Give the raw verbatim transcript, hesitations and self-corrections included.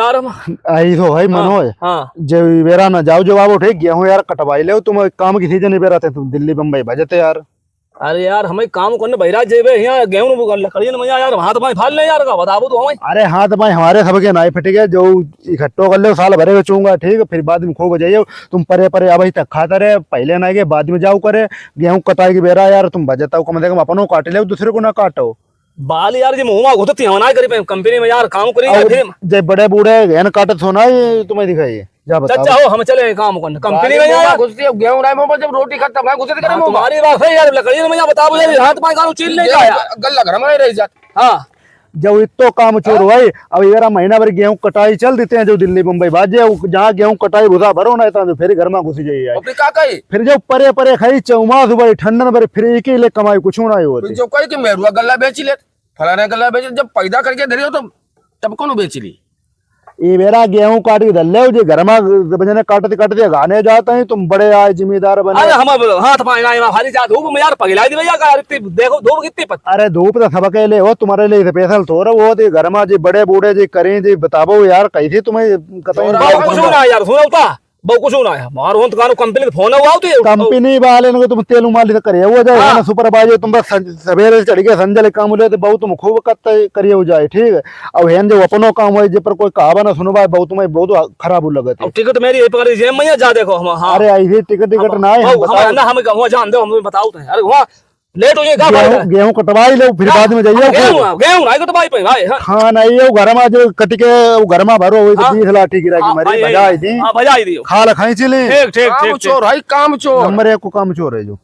यार हम आई तो भाई हाँ, मनोज। हाँ। जब बेरा ना जाओ, जब आवो ठीक, गेहूं यार कटवाई ले तुम, काम की सीजन बेरा थे तुम दिल्ली बम्बई बजते यार। अरे यार, हमें काम करने बहिराज जेबे, यहाँ गेहूं में लकड़ियन में यार, हाथ बाएं फाल ले यार, का बताबो तो हमें। अरे हाथ बाएं हमारे सबके नाई फटे गए, जो इकट्ठो कर ले, साल भरे बेचूंगा, ठीक है, फिर बाद में खूब हो जाइए। तुम परे परे अब तक खाता रहे, पहले ना गए, बाद में जाओ करे। गेहूं कटाई की बेरा यार, तुम बजताओ, कम से कम अपनो काट ले, दूसरे को ना काटो। बाल यार, जे मुंह में घुसती हवा ना करी पे, कंपनी में यार काम करी और फिर। जे बड़े बूढ़े गहन काटत हो ना, ये तुम्हें दिखाइए, जा बताओ। चाचा हो, हम चले काम करने, कंपनी गाड़ी में मुंह में यार। घुसती है, गेहूं उड़ाए मुंह में, जब रोटी खाते, अपना घुसती करे हाँ, मुंह में। तुम्हारी बात है यार, लकड़ी में यहाँ बताओ यार, हाथ पाँव गालू चीर ले गेहूं जाया। गल लग रहा है, रही जात। हाँ। जब इतो काम चोर हाँ? हुआ है, अब यार महीना भर गेहूं कटाई चल देते हैं, जो दिल्ली बम्बई बाजे, जहाँ गेहूं कटाई भूसा भरो ना, इतना तो फिर घर में घुसी जाइए। और फिर का कही? फिर जब परे परे खाई, चौमास भर, ठंडन भर, फिर एक ही ले कमाई, कुछ ना ही होती। फिर जो कही कि मेरुआ गल्ला बेची ले, फलाना गल्ला बेच, जब पैदा करके धरे हो तो तब कौन बेच ली? ये बेरा गेहूं काट के धर ले, जे घर में बजने काटते काटते गाने जाते हैं, तुम बड़े आए जिम्मेदार बने। अरे हम अब हाथ पाए ना, ना, हाली जा धूप में यार पगला दी भैया, का इतनी देखो धूप कितनी पत। अरे धूप तो सबके लिए हो, तुम्हारे लिए स्पेशल थोड़ा वो थे, घर में जे बड़े बूढ़े जे करें जे बताबो यार, कैसे तुम्हें कतई और बाबू कुछ ना यार, सुनो ता, बाबू कुछ ना है, मारो हम तो कानो कंपनी फोन हुआ तो ये कंपनी वाले ने तुम तेल उमाल तो करे, वो जाए हाँ। ना सुपरवाइजर, तुम बस सवेरे से चढ़ के संजय काम ले तो बहुत तुम खूब कत्ते करिए हो जाए, ठीक है। अब हेन जो अपनो काम होए, जे पर कोई कहावा ना सुनो भाई, बहुत मैं बहुत खराब लगत है। अब टिकट मेरी यही पकड़ लीजिए, मैं जा देखो हम, हाँ। अरे ऐसे टिकट टिकट हम, ना है, हम हम, हम, बताओ। ना, हम, हम जान दो, हम बताओ तो है। अरे वहाँ लेट हो जाए, का गेहूं, फायदा है? गेहूं कटवाई लो, फिर हाँ, बाद में जाइए। हाँ, गेहूं, गेहूं, आई को तो भाई, भाई, हाँ। खान आई हो, घर में जो कट के, वो घर में भरो, वही तो हाँ। बीस लाठी गिरा के हाँ, मरी, भाई, भजा आई दी। हाँ, भजा आई दियो। खाल खाई चले। ठीक, ठीक, काम ठीक, चोर, ठीक। हाई काम चोर। नंबर एक को काम चोर है जो।